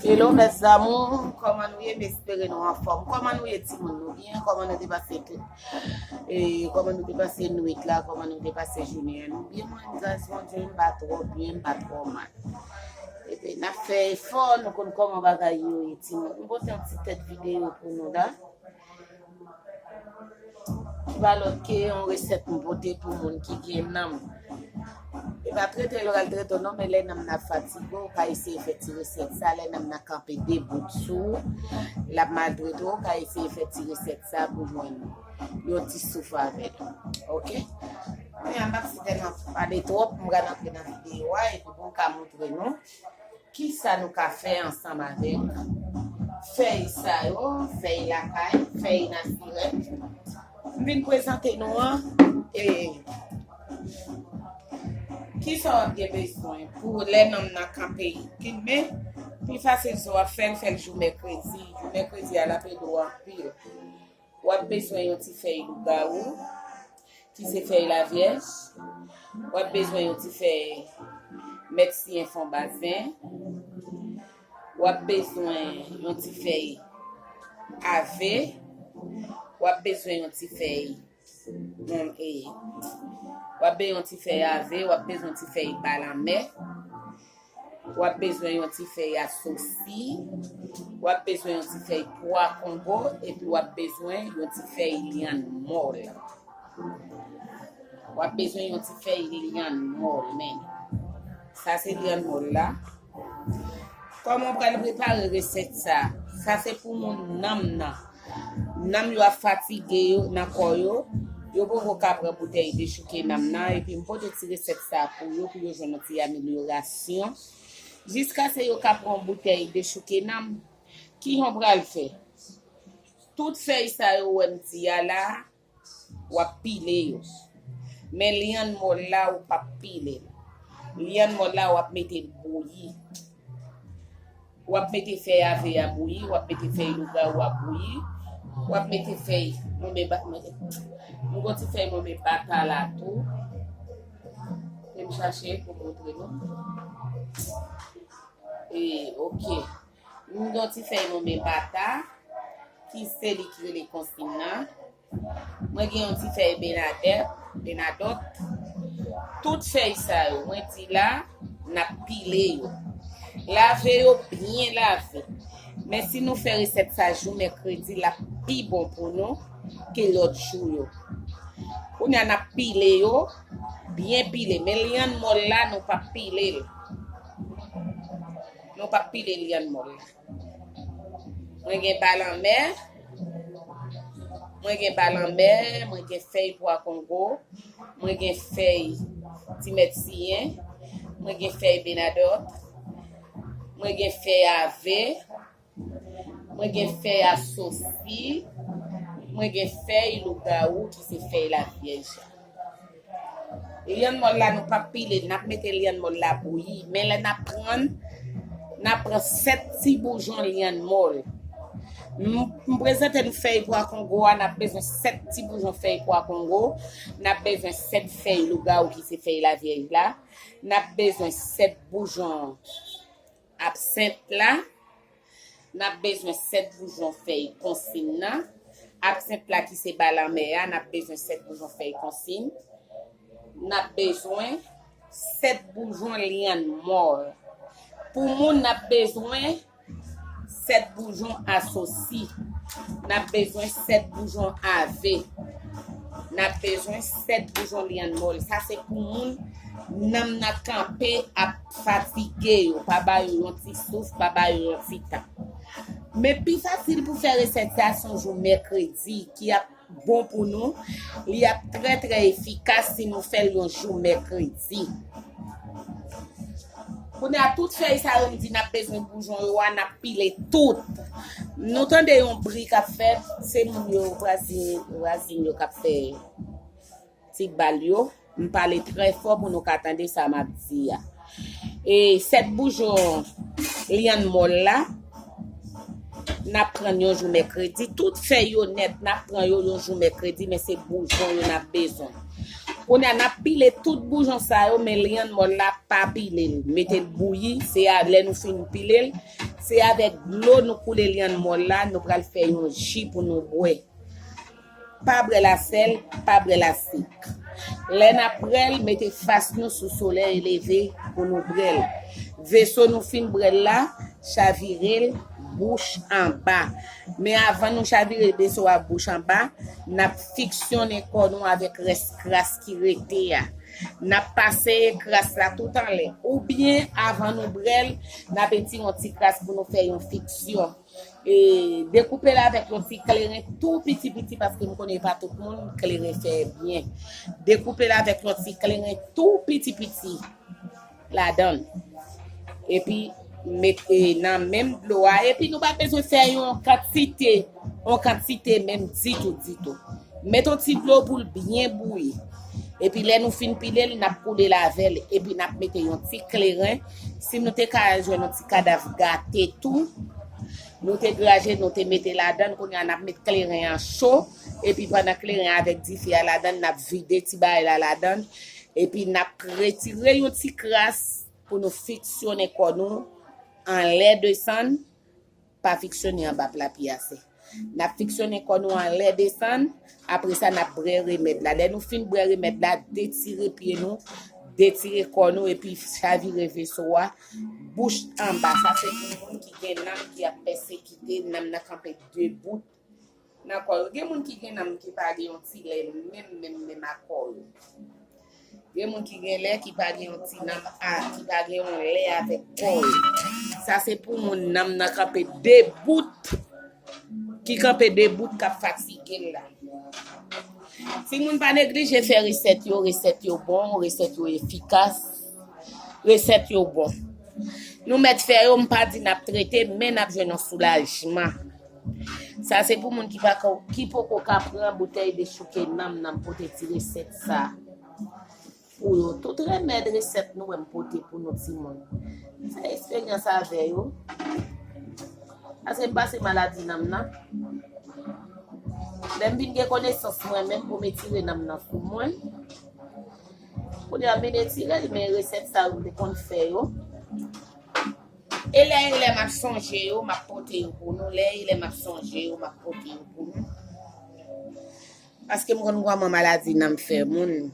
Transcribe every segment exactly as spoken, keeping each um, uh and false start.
Hello mes amours, kòman nou ye? M espere nou anfòm. Kòman nou ye timoun, nou byen? Kòman nou te pase tout? E, kòman nou te pase nwit la? Kòman nou te pase jounen an? Nou byen, mwen gras Bondye, m pa twò byen, m pa twò mal. Epi n ap fè efò, nou konn kòman bagay yo ye timoun. M pote yon ti tèt videyo pou nou la. Ki pa lòt ke yon resèt m pote pou moun ki gen nanm. E pa trete l, yo pral trete w non, men lè nanm nan ap fatige w, ou ka eseye fè ti resèt sa, lè nanm nan kanpe debout sou ou, l ap maltrete w, ou ka eseye fè ti resèt sa pou jwenn yon ti souf avè l. Oke? Kounye a, m p ap sitèlman pale twòp, m pral antre nan videyo a, epi pou m ka montre nou kisa nou ka fè ansanm avèk fèy sa yo, fèy lakay, fèy natirèl. M vin prezante nou an, e, kisa w ap gen bezwen pou lè nanm nan kanpe. Men, pi fasil, si w ap fè l, fè l jou mèkredi. Jou mèkredi a, l ap ede w anpil. W ap bezwen yon ti fèy lougawou, ki se fèy lavyèj. W ap bezwen yon ti fèy mèt siyen fon bazen. W ap bezwen yon ti fèy ave. W ap bezwen yon ti fèy, mm, e, w ap bezwen yon ti fèy ave, w ap bezwen yon ti fèy balanmè. W ap bezwen yon ti fèy asosi, w ap bezwen yon ti fèy pwa kongo, epi w ap bezwen yon ti fèy lyann mòl. W ap bezwen yon ti fèy lyann mòl, men. Sa se lyann mòl la. Kòman w pral prepare resèt sa? Sa se pou moun nanm nan. Nanm yo ap fatige yo nan kò yo, yo poko ka pran boutèy dechouke nanm nan, epi m pote ti resèt sa pou yo, pou yo jwenn yon ti amelyorasyon. Jiskase yo ka pran boutèy dechouke nanm, kijan w pral fè? Tout fèy sa yo wè m di a la, w ap pile yo. Men lyann mòl la, ou p ap pile l. Lyann mòl la, w ap mete l bouyi. W ap mete fèy ave a bouyi, w ap mete fèy lougawou a bouyi, w ap mete fèy manmen ba-, manmen, m gon ti fèy manmen bata la tou. Ke m chache pou montre nou. E, oke. M gon ti fèy manmen bata, ki se li ki rele konsin nan. Mwen gen yon ti fèy benadè-, benadòt. Tout fèy sa yo, mwen di la, n ap pile yo. Lave yo byen lave. Men si nou fè resèt sa jou mèkredi, l ap pi bon pou nou ke lòt jou yo. Kounye a, n ap pile yo, byen pile. Men lyann mòl la, nou p ap pile l. Nou p ap pile lyann mòl la. Mwen gen balanmè. Mwen gen balanmè, mwen gen fèy pwa kongo, mwen gen fèy ti mèt siyen, mwen gen fèy benadòt, mwen gen fèy ave, mwen gen fèy asosi, mwen gen fèy lougawou ki se fèy lavyèj la. Lyann mòl la, nou p ap pile l, n ap mete lyann mòl la bouyi. Men lè n ap pran l, n ap pran sèt ti boujon lyann mòl. M, m prezante nou fèy pwa kongo a, n ap bezwen sèt ti boujon fèy pwa kongo, n ap bezwen sèt fèy lougawou ki se fèy lavyèj la, n ap bezwen sèt boujon absent la, n ap bezwen sèt boujon fèy konsin nan. Absent la ki se balanmè a, n ap bezwen sèt boujon fèy konsin. N ap bezwen sèt boujon lyann mòl. Pou moun, n ap bezwen sèt boujon asosi. N ap bezwen sèt boujon ave. N ap bezwen sèt boujon lyann mòl. Sa se pou moun nanm nan kanpe ap fatige yo. Pa ba yo yon ti souf, pa ba yo yon ti tan. Men pi fasil pou fè resèt sa, se yon jou mèkredi ki ap bon pou nou. Li ap trè, trè efikas si nou fè l yon jou mèkredi. Kounye a, tout fèy sa yo m di n ap bezwen boujon yo a, n ap pile tout. Nou tande yon bri k ap fèt, se moun yo, vwazin, vwazin yo k ap fè ti bal yo. M pale trè fò pou nou ka tande sa m ap di a. E sèt boujon lyann mòl la, n ap pran yon jou mèkredi. Tout fèy yo nèt, n ap pran yo yon jou mèkredi, men se boujon yo n ap bezwen. Kounye a, n ap pile tout boujon sa yo, men lyann mòl la, pa pile l. Mete l bouyi, se a, lè nou fin pile l, Se avèk dlo nou koule lyann mòl la, nou pral fè yon ji pou nou bwè. Pa bwè l a sèl, pa bwè l a sik. Lè n ap bwè l, mete fas nou sou solèy leve pou nou bwè l. Veso nou fin bwè l la, chavire l bouch anba. Men avan nou chavire veso a bouch anba, n ap fiksyonnen kò nou avèk rès kras ki rete a. N ap pase kras la tout anlè. Oubyen, avan nou bwè l, n ap etire yon ti kras pou nou fè yon fiksyon. E dekoupe l avèk yon ti kleren tou piti piti, paske m konnen pa tout moun kleren fè byen. Dekoupe l avèk yon ti kleren tou piti piti ladan l. Epi, mete nan menm dlo a. Epi, nou pa bezwen fè yon kantite, yon kantite menm ditou, ditou. Met yon ti dlo pou l byen bouyi. Epi, lè nou fin pile l, n ap koule l avè l. Epi, n ap mete yon ti kleren. Si nou te ka jwenn yon ti kadav gate tou, nou te graje, nou te mete ladan l. Kounye a, n ap met kleren an cho. Epi, pandan kleren avèk dife a ladan l, n ap vide ti bagay la ladan l. Epi, n ap retire yon ti kras pou nou fiksyonnen kò nou anlè desann, pa fiksyonnen anba pla pye a, se. N ap fiksyonnen kò nou anlè desann, apre sa n ap bwè remèd la. Lè nou fin bwè remèd la, detire pye nou, detire kò nou, epi chavire veso a, bouch anba. Sa se pou moun ki gen nanm ki ap pèsekite, nanm nan kanpe debout nan kò yo. Gen moun ki gen nanm ki pa gen yon ti lè menm, menm, menm a kò yo. Gen moun ki gen lè ki pa gen yon ti nanm a, ki pa gen yon lè avèk kò yo. Sa se pou moun nanm nan kanpe debout, ki kanpe debout, k ap fatige l la. Timoun, pa neglije fè resèt yo, resèt yo bon, resèt yo efikas, resèt yo bon. Nou mèt fè yo, m pa di n ap trete, men n ap jwenn yon soulajman. Sa se pou moun ki pa ko-, ki poko ka pran boutèy dechouke nanm nan, m pote ti resèt sa pou yo. Tout remèd, resèt nou wè m pote pou nou timoun. M fè eksperyans avè yo. Paske m pase maladi nanm nan. Lè m vin gen konesans mwen menm pou m etire nanm nan sou mwen. Kounye a m vin etire l, men resèt sa yo m te konn fè yo. E lè, e lè m ap sonje yo, m ap pote yo pou nou. Lè, e lè m ap sonje yo, m ap pote yo pou nou. Paske m konn kòman maladi nanm fè moun.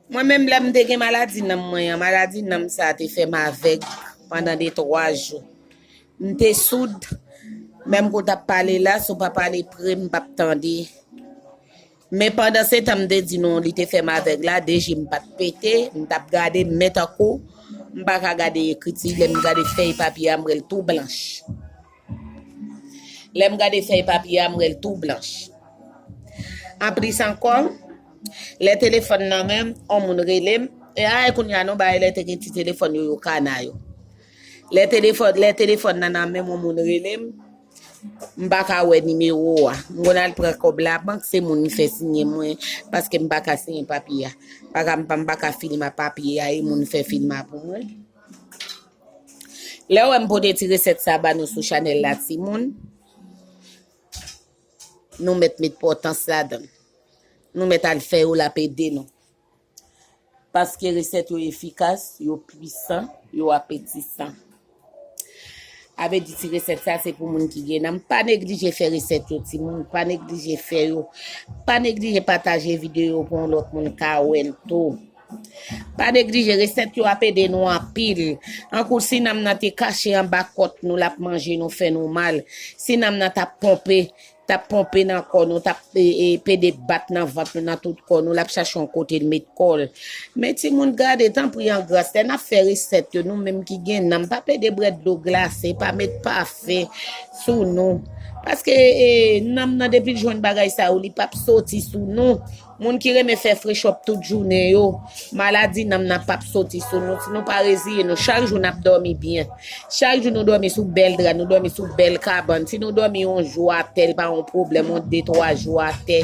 Mwen menm, lè m te gen maladi nanm mwen an, maladi nanm sa a te fè m avèg pandan de, twa jou. M te soud, menm kou t ap pale la, si w pa pale pre, m p ap tande. Men pandan se tan m te di nou li te fè m avèg la, de je m pa t pete, m t ap gade, men tankou m pa ka gade ekriti, lè m gade fèy papye a, m wè l tou blanch. Lè m gade fèy papye a, m wè l tou blanch. Anplis ankò, lè telefòn nan men m, on moun rele m, e a, e kounye a nou bay lè te gen ti telefòn yo, yo kana yo. Lè telefòn, lè telefòn nan nan men m, on moun rele m, m pa ka wè nimewo a. M konn al pran kòb labank, se moun ki fè siyen mwen, paske m pa ka siyen papye a. Pa ka, m pa, m pa ka filma papye a, e moun fè filma pou mwen. Lè w wè m pote ti resèt sa ba nou sou chanèl la, timoun, nou mèt met pòtans ladan l. Nou mèt al fè yo, l ap ede nou. Paske resèt yo efikas, yo pwisan, yo apetisan. A vle di ti resèt sa se pou moun ki gen nanm. Pa neglije fè resèt yo, timoun. Pa neglije fè yo. Pa neglije pataje videyo pou yon lòt moun ka wè l tou. Pa neglije, resèt yo ap ede nou anpil. Tankou si nanm nan te kache anba kòt nou, l ap manje nou, fè nou mal. Si nanm nan t ap ponpe, t ap ponpe nan kò nou, t ap, e, e, pede bat nan vant nou, nan tout kò nou, l ap chache yon kote l met kò l. Men timoun, gade, tanpri an gras, lè n ap fè resèt yo, nou menm ki gen nanm, pa pede bwè dlo glase, pa met pafen sou nou. Paske, e, nanm nan, depi l jwenn bagay sa yo, li p ap soti sou nou. Moun ki renmen fè frechòp tout jounen yo, maladi nanm nan p ap soti sou nou si nou pa reziye nou. Chak jou n ap dòmi byen. Chak jou nou dòmi sou bèl dra, nou dòmi sou bèl kabann. Si nou dòmi yon jou atè, l pa yon pwoblèm, yon de, twa jou atè.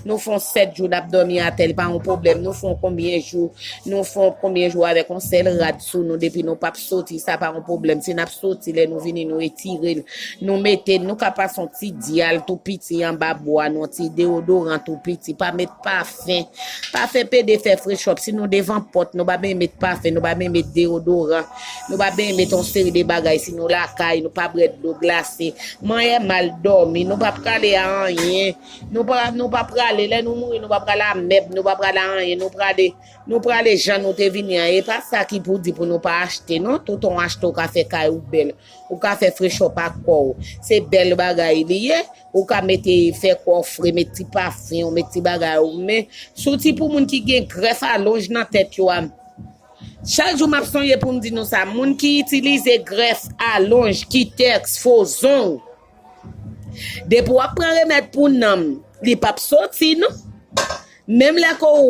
Nou fè yon sèt jou n ap dòmi atè, l pa yon pwoblèm. Nou fè yon konbyen jou, nou fè yon konbyen jou avèk yon sèl rad sou nou, depi nou p ap soti, sa pa yon pwoblèm. Si n ap soti, lè nou vini, nou etire l, nou mete l, nou ka pase yon ti dyal tou piti anba bwa nou, yon ti deyodoran tou piti, pa met pa pafen. Pafen pede fè frechòp. Si nou devan pòt, nou pa benyen met pafen, nou pa benyen met deodoran, nou pa benyen met yon seri de bagay. Si nou lakay, nou pa bwè dlo glase. Manyè mal dòmi, nou pa prale a anyen. Nou pa, nou pa prale, lè nou mouri, nou pa prale a mèb, nou pa prale a anyen. Nou prale, nou prale jan nou te vini an. E pa sa ki pou di pou nou pa achte, non. Tout yon achte ou ka fè kay ou bèl. Ou ka fè frechòp ak kò w. Se bèl bagay li ye. Ou ka mete, fè kò w fre, met ti pafen, ou met ti bagay ou. Men, soti pou moun ki gen grèf alonj nan tèt yo a. Chak jou m ap sonje pou m di nou sa. Moun ki itilize grèf alonj, kitèks, fo zong. Depi w ap pran remèd pou nanm, li p ap soti, non. Menm lè ke w